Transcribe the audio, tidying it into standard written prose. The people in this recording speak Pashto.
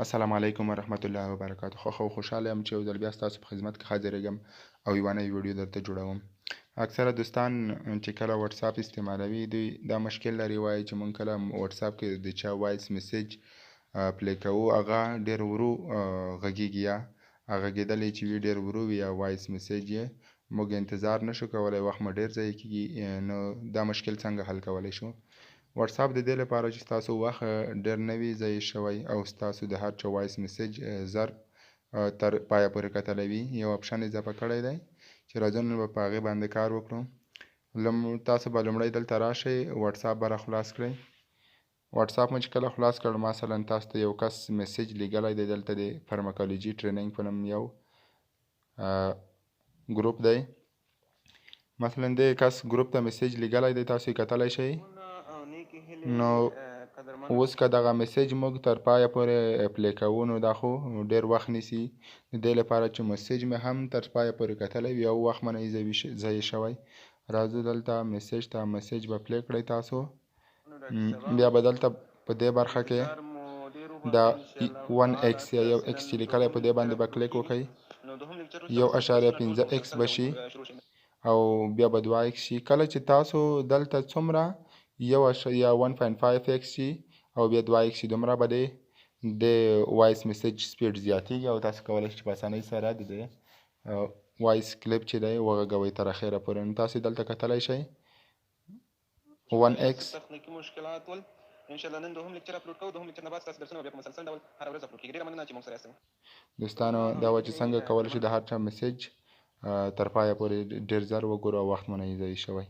السلام علیکم ورحمت الله وبرکاته. خوښ او خوشحاله یم چې یو ځل بیا ستاسو په خدمت کې حاضرېږم او یوه نوې ویډیو درته جوړوم. اکثره دوستان چې کله واتساپ استعمالوي، دوی دا مشکل لري، وایي چې مونږ کله واتساپ کې د چا voice message play کوو، هغه ډېر ورو غږیږي، یا غږېدلی چې وي ډېر ورو وي، یا voice message یې موږ انتظار نشو کولی، وخت مو ډېر ضایع کېږي. نو دا مشکل څنګه حل کولی شو؟ واتساپ د دې لپاره چې ستاسو وخت ډېر نه وي ضایع شوی او ستاسو د هر چا voice message زر تر پایه پورې کتلی وي، یو option اضافه کړی دی چې راځو نن به په هغې باندې کار وکړو. تاسو به لومړی دلته راشئ، واتساپ به راخلاص کړئ. واتساپ مو چې کله خلاص کړ، مثلا تاسو ته یو کس message لیږلی دی، دلته د pharmacology training په نوم یو ګروپ دی، مثلا دې کس ګروپ ته message لیږلی دی، تاسو یې کتلی شئ. نو اوس که دغه message موږ تر پایه پورې play کوو، نو دا خو ډېر وخت نیسي. د دې لپاره چې message مې هم تر پایه پورې کتلی وي او وخت مې نه ضایع شوی، راځو دلته message ته، message به play کړئ تاسو. بیا به دلته په دې برخه کې دا 1x یا 1x چې لیکلی، په دې باندې به کلیک وکړئ. 1.5x به شي او بیا به 2x شي. کله چې تاسو دلته څومره یو یا 1.5x شي او بیا 2x شي، دومره به د voice message speed زیاتېږي او تاسو کولی شئ چې په اسانۍ سره د دې voice clip چې دی وغږوئ تر اخره پورې. نو تاسو دلته کتلی شئ 1x. تخنیکي مشکلات ول، ان شاء الله نن دوهم lecture upload کوو. دوهم lecture نه بعد ستاسو درسونه بیا په مسلسل ډول هره ورځ اپلوډ کېږي. ډېره مننه چې موږ سره یاستئ. دوستانو، دا وه چې څنګه کولی شو د هر چا message تر پایه پورې ډېر زر وګورو او وخت مو نه ضایع شوی.